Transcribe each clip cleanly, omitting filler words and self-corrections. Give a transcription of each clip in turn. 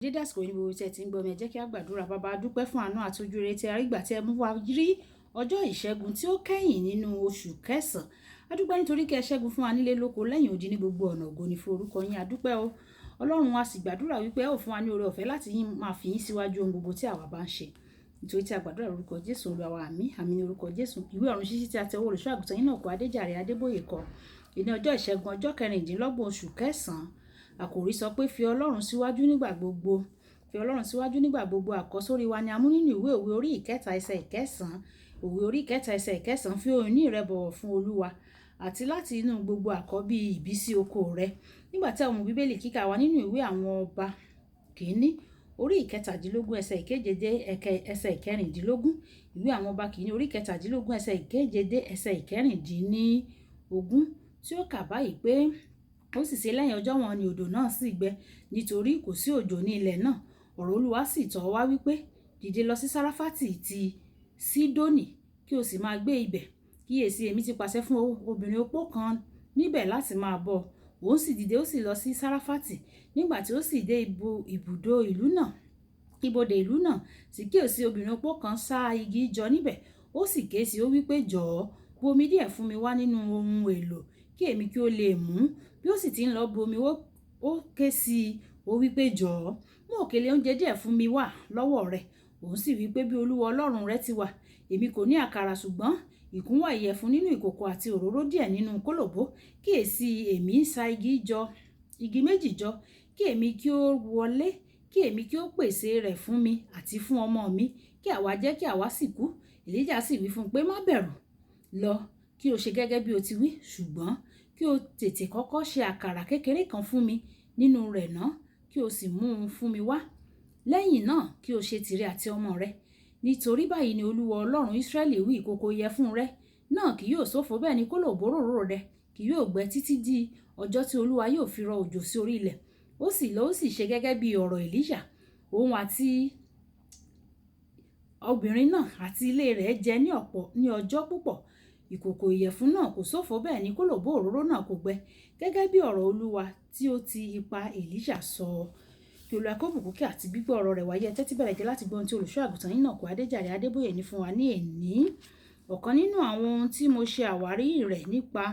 Dédé àsìkò yìí ní gbogbo tí ẹ ti ń gbọ́ mi, ẹ jẹ́ kí a gbàdúrà. Baba, a dúpẹ́ fún àánú àti ojú rere tí a rí gbà tí ẹ mú wa rí ọjọ́ ìṣẹ́gun tí ó kẹ́yìn nínú oṣù kẹsàn-án. A dúpẹ́ nítorí kí ẹ ṣẹ́gun fún wa nílé lóko lẹ́yìn odi ní gbogbo ọ̀nà. Ògo ni fún orúkọ yín. A dúpẹ́ o. Ọlọ́run, a sì gbàdúrà wípé ẹ ó fún wa ní oore ọ̀fẹ́ láti yín máa fi yín síwájú ohun gbogbo tí àwa bá ń ṣe. Nítorí tí a gbàdúrà lórúkọ Jésù Olúwa wa, àmín. Àmín ní orúkọ Jésù. Ìwé ọ̀run ṣíṣí tí a tẹ ọwọ́ olùṣọ́ àgùntàn yín náà kọ Adéjàre Adébóyè kọ. Ìní ọjọ́ ìṣẹ́gun, ọjọ́ 26 oṣù kẹsàn-án. Àkòrí sọ pé fi Ọlọ́run síwájú nígbà gbogbo. Fi Ọlọ́run síwájú nígbà gbogbo. Àkọ́sórí wa ni a mú nínú ìwé òwe orí 3 ẹsẹ̀ 9. Òwe orí 3 ẹsẹ̀ 9. Fi ohun ìní rẹ bọ̀wọ̀ fún Olúwa àti láti inú gbogbo àkọ́bí ìbísí oko rẹ. Nígbà tí a mú Bíbélì kíkà wa nínú ìwé àwọn ọba kìíní orí 17 ẹsẹ̀ 7 dé ẹsẹ̀ 16. Ìwé àwọn ọba kìíní orí 17 ẹsẹ̀ 7 dé ẹsẹ̀ 16 tí ó kà báyìí pé ó sì ṣe lẹ́yìn ọjọ́ wọn ni odò náà sì gbẹ, nítorí kò sí òjò ní ilẹ̀ náà. Ọ̀rọ̀ Olúwa sì tọ̀ wá wípé, dìde lọ sí Sáráfátì ti Sídónì kí o sì máa gbé ibẹ̀. Kíyèsi, èmi ti pàṣẹ fún obìnrin opó kan níbẹ̀ láti máa bọ́. Òun sì dìde, ó sì lọ sí Sáráfátì. Nígbà tí ó sì dé ibùdó ìlú náà, ibodè ìlú náà, sì kíyèsi, obìnrin opó kan sá igi jọ níbẹ̀. Ó sì ké sí i, ó wí pé, jọ̀ọ́, bu omi díẹ̀ fún mi wá nínú ohun èlò kí èmi kí ó lè mú. Bí ó sì ti ń lọ bu omi, ó ké sí i, ó wí pé, jọ̀ọ́, mú òkèlè oúnjẹ díẹ̀ fún mi wá lọ́wọ́ rẹ. Òun sì wí pé, bí Olúwa Ọlọ́run rẹ ti wà, èmi kò ní àkàrà ṣùgbọ́n ìkúnwà ìyẹ̀fun nínú ìkòkò àti òróró díẹ̀ nínú kólòbó. Kíyèsi, èmi ń sa igi méjì jọ kí èmi kí ó wọlé, kí èmi kí ó pèsè rẹ̀ fún mi àti fún ọmọ mi, kí àwa jẹ́ kí àwa sì kú. Èlíjà sì wí fún un pé, má bẹ̀rù, lọ kí o ṣe gẹ́gẹ́ bí o ti wí, ṣùgbọ́n kí o tètè kọ́kọ́ ṣe àkàrà kékeré kan fún mi nínú rẹ̀ náà, kí o sì mú un fún mi wá. Lẹ́yìn náà kí o ṣe tìrẹ àti ọmọ rẹ. Nítorí báyìí ni Olúwa Ọlọ́run Ísírẹ́lì wí, ìkòkò ìyẹ̀fun rẹ náà kì yóò ṣófo, bẹ́ẹ̀ ni kólòbó òróró rẹ kì yóò gbẹ títí di ọjọ́ tí Olúwa yóò fi rọ òjò sí orí ilẹ̀. Ó sì lọ, ó sì ṣe gẹ́gẹ́ bí ọ̀rọ̀ Èlíjà. Òun àti obìnrin náà àti ilé rẹ̀ jẹ ní ọ̀pọ̀ ní ọjọ́ púpọ̀. Ìkòkò ìyẹ̀fun náà kò ṣófo, bẹ́ẹ̀ ni kólòbó òróró náà kò gbẹ, gẹ́gẹ́ bí ọ̀rọ̀ Olúwa tí ó ti ipa Èlíjà sọ. Kí Olúwa kó bùkún kí àti gbígbọ́ ọ̀rọ̀ rẹ̀ wáyé. Tẹ́tí bẹ̀rẹ̀ jẹ́ láti gbọ́ ohun tí olùṣọ́ àgùntàn yín náà kọ Adéjàre Adébóyè ní fún wa ní èní. Ọ̀kan nínú àwọn ohun tí mo ṣe àwárí rẹ̀ nípa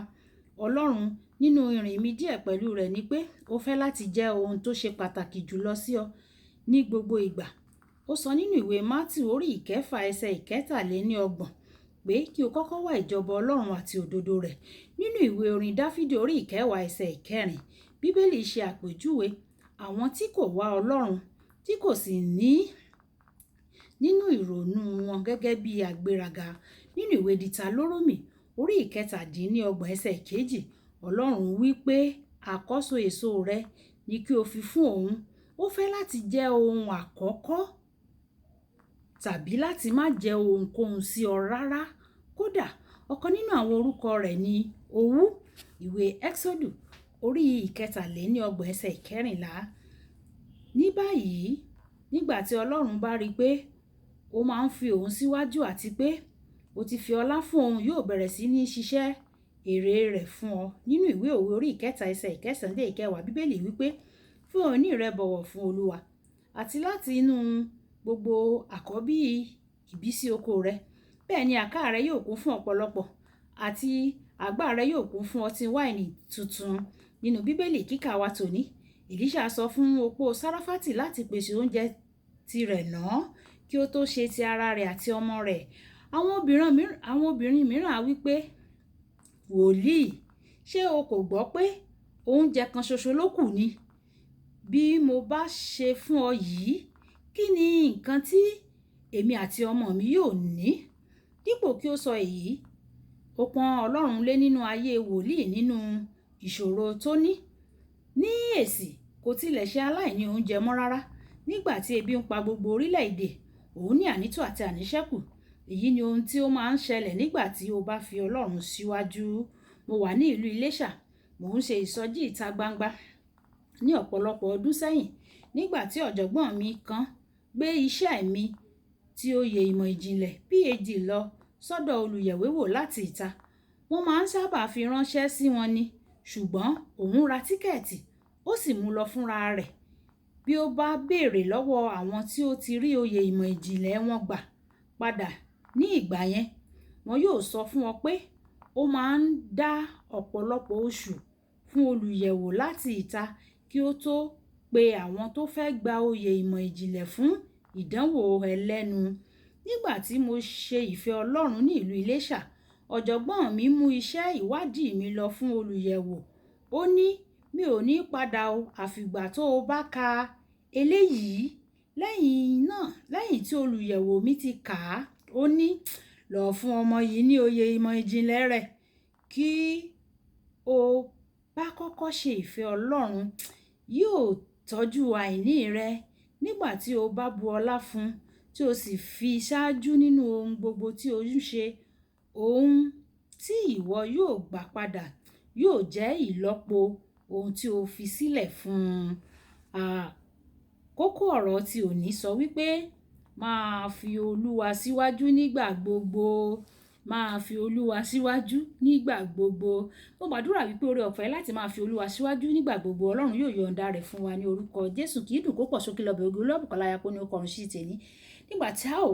Ọlọ́run nínú ìrìn mi díẹ̀ pẹ̀lú rẹ̀ ni pé ó fẹ́ láti jẹ́ ohun tó ṣe pàtàkì jùlọ sí ọ ní gbogbo ìgbà. Ó sọ nínú ìwé Mátíù orí 6 ẹsẹ̀ 33 pé kí o kọ́kọ́ wá ìjọba Ọlọ́run àti òdodo rẹ̀. Nínú ìwé orin Dáfídì orí 10 ẹsẹ̀ 4, Bíbélì ṣe àpèjúwe àwọn tí kò wá Ọlọ́run tí kò sì ní nínú ìrònú wọn gẹ́gẹ́ bí agbéraga. Nínú ìwé Dítárónómì orí 27 ẹsẹ̀ 2, Ọlọ́run wí pé àkọ́so èso rẹ ni kí o fi fún òun. Ó fẹ́ láti jẹ́ ohun àkọ́kọ́ tàbí láti má jẹ́ ohunkóhun sí ọ rárá. Kódà ọ̀kan nínú àwọn orúkọ rẹ̀ ni owú. Ìwé Ẹ́xódù orí 33 ẹsẹ̀ 14. Ní báyìí, nígbà tí Ọlọ́run bá rí pé ó máa ń fi òun síwájú àti pé ó ti fi ọlá fún òun, yóò bẹ̀rẹ̀ sí ní ṣiṣẹ́ èrè rẹ̀ fún ọ. Nínú ìwé òwe orí 3 ẹsẹ̀ 9 dé 10, Bíbélì wí pé fún ohun ìní rẹ bọ̀wọ̀ fún Olúwa àti láti inú gbogbo àkọ́bí ìbísí oko rẹ. Bẹ́ẹ̀ ni àká rẹ yóò kún fún ọ̀pọ̀lọpọ̀ àti àgbá rẹ yóò kún fún ọtí wáìnì tuntun. Nínú Bíbélì kíkà wa tòní, Èlíṣà sọ fún opó Sáráfátì láti pèsè oúnjẹ tirẹ̀ náà kí ó tó ṣe ti ara rẹ̀ àti ọmọ rẹ̀. Àwọn obìnrin mìíràn á wí pé, wòlíì, ṣé o kò gbọ́ pé oúnjẹ kan ṣoṣo ló kù ni? Bí mo bá ṣe fún ọ yìí, kí ni nǹkan tí èmi àti ọmọ mi yóò ní? Dípò kí ó sọ èyí, ó pọ́n Ọlọ́run lé nínú ayé wòlíì nínú ìṣòro tó ní. Ní èsì, kò tilẹ̀ ṣe aláìní oúnjẹ mọ́ rárá. Nígbà tí ebi ń pa gbogbo orílẹ̀-èdè, òun ní ànító àti àníṣẹ́kù. Èyí ni ohun tí ó máa ń ṣẹlẹ̀ nígbà tí o bá fi Ọlọ́run síwájú. Mo wà ní ìlú Iléṣà, mò ń ṣe ìsọjí ìta gbangba ní ọ̀pọ̀lọpọ̀ ọdún sẹ́yìn. Nígbà tí ọ̀jọ̀gbọ́n mi kan gbé iṣẹ́ mi tí oyè ìmọ̀ ìjìnlẹ̀ PhD lọ sọ́dọ̀ olùyẹ̀wéwò láti ìta, wọ́n máa ń sábà fi ránṣẹ́ sí wọn ni, ṣùgbọ́n òun ra tíkẹ́ẹ̀tì, ó sì mú lọ fúnra rẹ̀. Bí ó bá béèrè lọ́wọ́ àwọn tí ó ti rí oyè ìmọ̀ ìjìnlẹ̀ wọn gbà padà ní ìgbà yẹn, wọn yóò sọ fún ọ pé ó máa ń dá ọ̀pọ̀lọpọ̀ oṣù fún olùyẹ̀wò láti ìta kí ó tó pe àwọn tó fẹ́ gba oyè ìmọ̀ ìjìnlẹ̀ fún ìdánwò ẹlẹ́nu. Nígbà tí mo ṣe ìfẹ́ Ọlọ́run ní ìlú Iléṣà, ọ̀jọ̀gbọ́n mi mú iṣẹ́ ìwádìí mi lọ fún olùyẹ̀wò. Ó ní, "Mi ò ní padà o, àfìgbà tó o bá ka eléyìí." Lẹ́yìn náà, lẹ́yìn tí olùyẹ̀wò mi ti kà á, ó ní, "Lọ fún ọmọ yìí ní oyè ìmọ̀ ìjìnlẹ̀ rẹ̀. Kí o bá kọ́kọ́ ṣe ìfẹ́ Ọlọ́run, yóò tọ́jú àìní rẹ. Nígbà tí o bá bu ọlá fún, tí o sì fi ṣáájú nínú ohun gbogbo tí o ń ṣe, ohun tí ìwọ yóò gbà padà yóò jẹ́ ìlọ́po ohun tí o fi sílẹ̀ fún un." Kókó ọ̀rọ̀ tí òní sọ wípé máa fi Olúwa síwájú nígbà gbogbo. Máa fi Olúwa síwájú nígbà gbogbo. Mo gbàdúrà wípé oore ọ̀fẹ́ láti máa fi Olúwa síwájú nígbà gbogbo, Ọlọ́run yóò yọ̀ǹda rẹ̀ fún wa ní orúkọ Jésù. Kì í dùn kó pọ̀ sókè lọ́bẹ̀ oge olúwàbùkọ́lá ayako ní ó kọrin sí tèmi. Nígbà tí a ó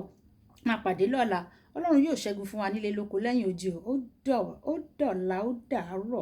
máa pàdé lọ́la, Ọlọ́run yóò ṣẹ́gun fún wa nílé lóko lẹ́yìn odi o. Ó dọ̀la, ó dàárọ̀.